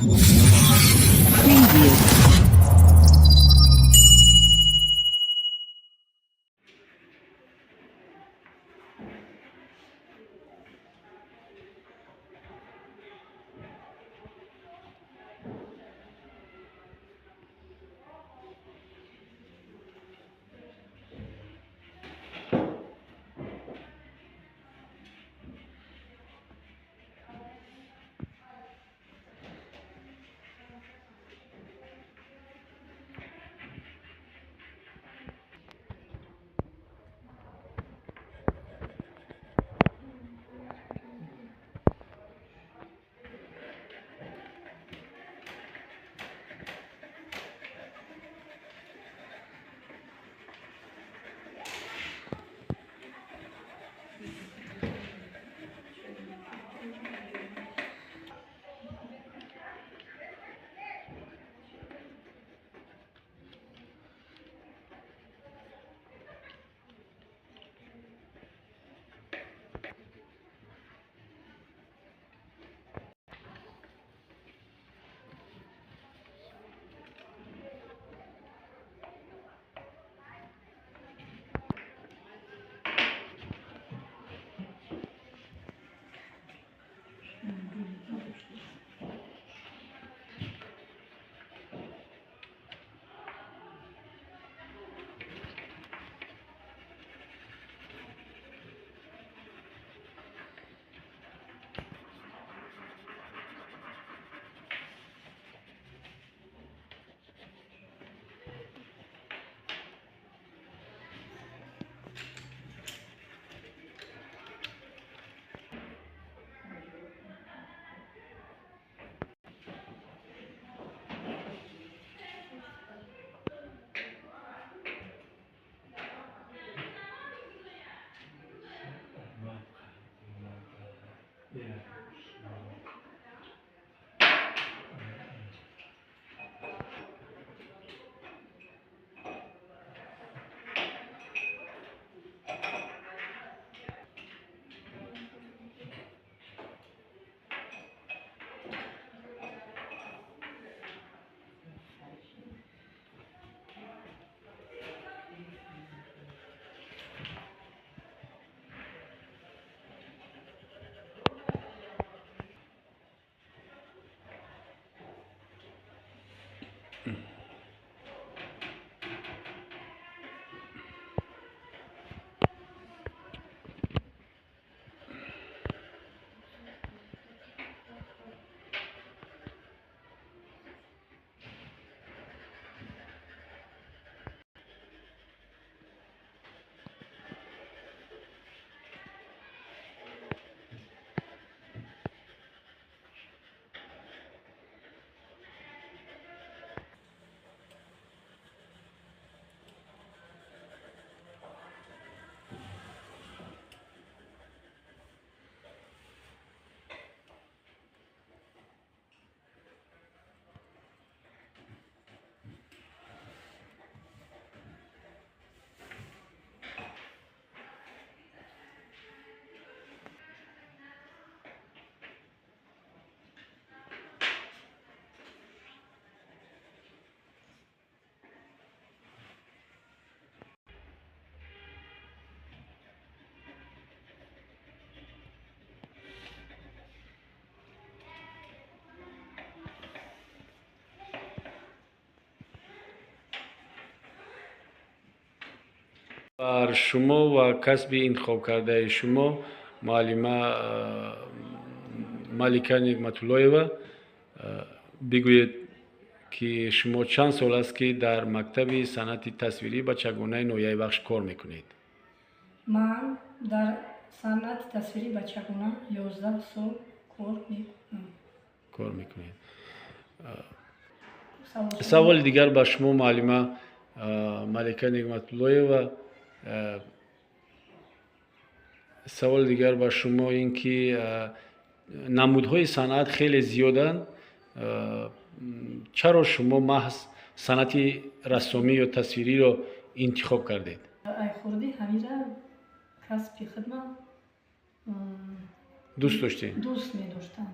Preview. Yeah. Бар шумо ва касби интихобкардаи шумо, муаллима Малика Нигматуллоева, бигӯед, ки шумо чанд сол аст, ки дар мактаби санъати тасвирии бачагонаи ноҳияи Вахш кор мекунед? Ман дар санъати тасвирии бачагона 11 сол кор мекунам. Кор мекунед. Саволи дигар ба шумо, муаллима Малика Нигматуллоева, саволи дигар ба шумо ин ки намудҳои санъат хеле зиёданд, чаро шумо маҳз санъати рассомӣ ё тасвириро интихоб кардед? Ай хурдӣ ҳамира касби хидмат дӯст доштед. Дӯст медоштам.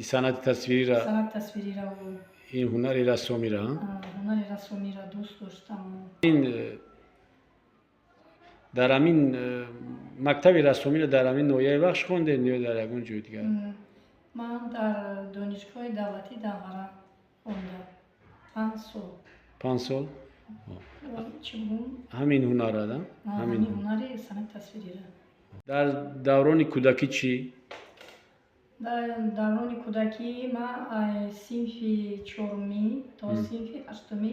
Санъати тасвириро, санъати тасвириро, ин ҳунари рассомиро, ҳунари рассомиро дӯст доштам. Ин дар ҳамин мактаби рассомиро дар ҳамин ноҳияи Вахш хондед ё дар ягон ҷои дигар? Ман дар Донишгоҳи давлатии Данғара хондам 5 сол. 5 сол? Чӣ бугум? Ҳамин ҳунарра, да? Ҳамин ҳунари санъати тасвириро. Дар даврони кӯдакӣ чӣ? Дар даврони кӯдакӣ ман синфи чорумӣ то синфи ҳаштумӣ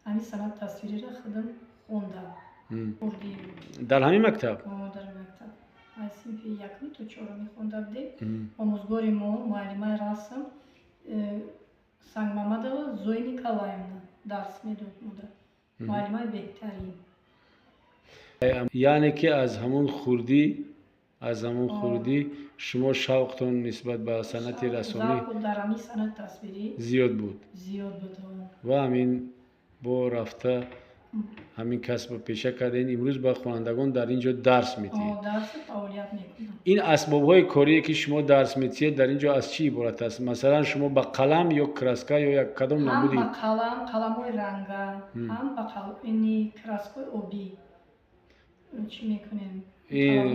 ҳамин санъати тасвириро худам хондам. Хурдӣ. Дар ҳамин мактаб? Дар мактаб аз синфи якумӣ то чорумӣ хонда будем. Омӯзгори мо, муаллимаи расм Сангмамадова Зоя Николаевна дарс медод мода, муаллимаи беҳтарин. Яъне ки аз ҳамон хурдӣ шумо шавқтон нисбат ба санъати рассомӣ завқу дар ҳамин санъати тасвирӣ зиёд буд. Зиёд буд. Ва ҳамин бо рафта ҳамин касбро пеша кардем, имрӯз ба хонандагон дар ин ҷо дарс медиҳед. Дарсу фаъолият мекунам. Ин асбобҳои корие, ки шумо дарс медиҳед, дар ин ҷо аз чӣ иборат аст? Масалан, шумо ба қалам ё краска ё як кадом ҳам намуди? Ба қалам, қаламҳои ранга, ҳам ба ини краскҳои обӣ чӣ мекунем. Ин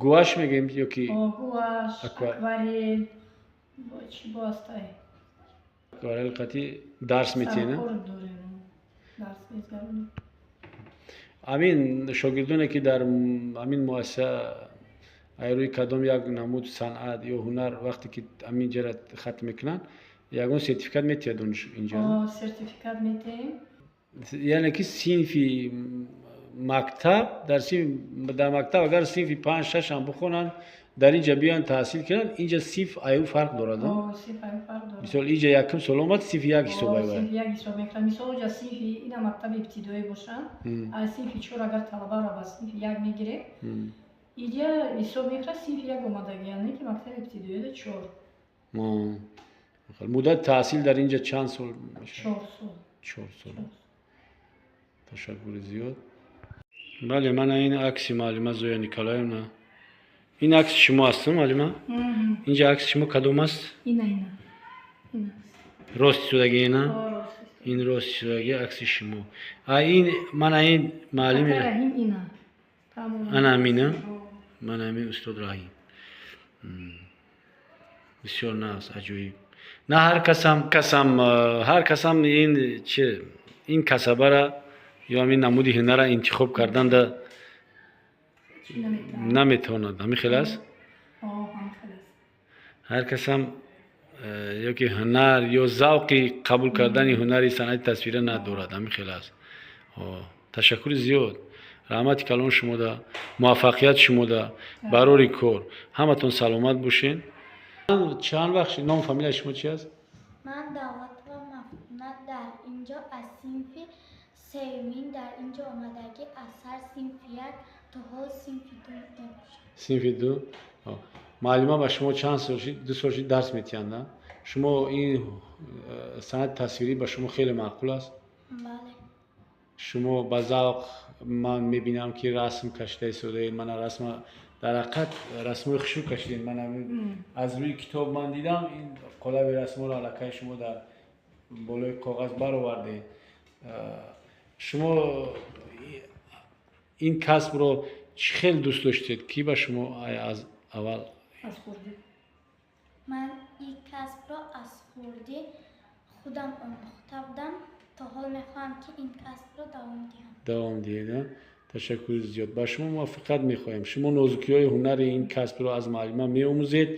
гуаш мегӯем ё ки? Гуаш, акварел, чӣ бо астай. Акварел қатӣ дарс медиҳед? Саркор дорем, дарс мезгаронем. Ҳамин шогирдоне, ки дар ҳамин муассиса ай рӯи кадом як намуд санъат ё ҳунар вақте ки ҳамин ҷара хатм мекунанд, ягон сертификат метиҳад инҷа? Сертификат метиҳем. Яъне ки синфи мактаб, дар мактаб агар синфи панҷ, шашам бихонанд, дар инҷа биёянд, таҳсил кунанд, инҷа синф аю фарқ дорад? Синф аю фарқ дорад. Мисол, инҷа якум сол омад, синфи як ҳисоб ай? Синфи як ҳисоб мекунад. Мисол, оҷа синфи ина мактаби ибтидоӣ бошанд, аз синфи чор агар талабаро ба синфи як мегирем, иҷа ҳисоб мекунад синфи як омадагӣ, не ки мактаби ибтидоида чор. Муддати таҳсил дар инҷа чанд сол мешавад? 4 сол. 4 сол. Ташаккури зиёд. Бале, мана ин акси муаллима Зоя Николаевна. Ин акси шумо аст, муаллима? Инҷа акси шумо кадом аст? Ина, ина. Рост истодаги, ина? Ин рост истодаги акси шумо. А ин мана ин муаллими ана амина, мана амин устод Раҳим. Бисёр нағз, аҷоиб. На ҳар касам ин чи, ин касабара ё ҳамин намуди ҳунарра интихоб карданда наметавонад. Ҳамин хел аст. Ҳар касам ё ки ҳунар ё завқи қабул кардани ҳунари санъати тасвира надорад. Ҳамин хел аст. Ташаккури зиёд, раҳмати калон шумода, муваффақият шумода, барори кор, ҳаматон саломат бошед. Чанд вақт, ном, фамилияи шумо чи аст? Ман Давлатова Мафтуна, дар инҷо аз синфи сеюмин дар инҷо омадагӣ, аз сар синфи як то ҳол синфи ду мебошам. Синфи ду. Муаллима ба шумо чанд сол шид? 2 сол шид дарс метиҳанд. Шумо ин санъати тасвирӣ ба шумо хеле маъқул аст? Бале. Шумо ба завқ, ман мебинам, ки расм кашида истодаед. Мана расма, дар ҳақиқат расмҳои хушрӯ кашидед. Ман аз рӯи китоб ман дидам, ин қолаби расмҳоро аллакай шумо дар болои коғаз баровардед. Шумо ин касбро чӣ хел дӯст доштед? Кӣ ба шумо аз аввал? Аз хурдӣ. Ман ин касбро аз хурдӣ худам омӯхта будам, то ҳол мехоҳам, ки ин касбро давом диҳам. Давом диҳед. Ташаккури зиёд, ба шумо муваффақият мехоҳем. Шумо нозукиҳои ҳунари ин касбро аз муаллима меомӯзед.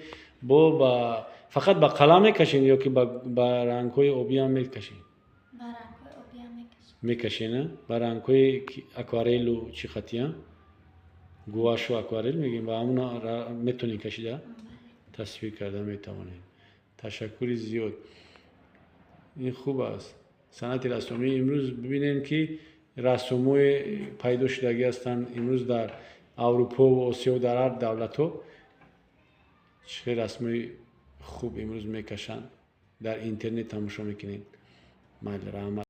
Бо ба фақат ба қалам мекашед ё ки ба рангҳои обиам мекашед? Ба рангҳои обиам мекашам. Мекашед, ба рангҳои акварелу чӣ қатия, гуашу акварел мегӯем, ба ҳамон метавонед кашида, тасвир карда метавонед. Ташаккури зиёд, ин хуб аст. Санъати рассомӣ, имрӯз бибинем, ки рассомҳое пайдо шудагӣ ҳастанд имрӯз дар Аврупову Осиё, дар ҳар давлатҳо чӣ хел расмҳои хуб имрӯз мекашанд, дар интернет тамошо мекунед. Майли, раҳмат.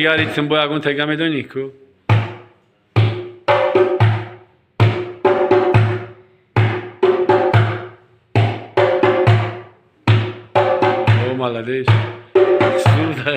Дигар ритм бо ягон тега медонӣ ку? О, молодец. Зуда.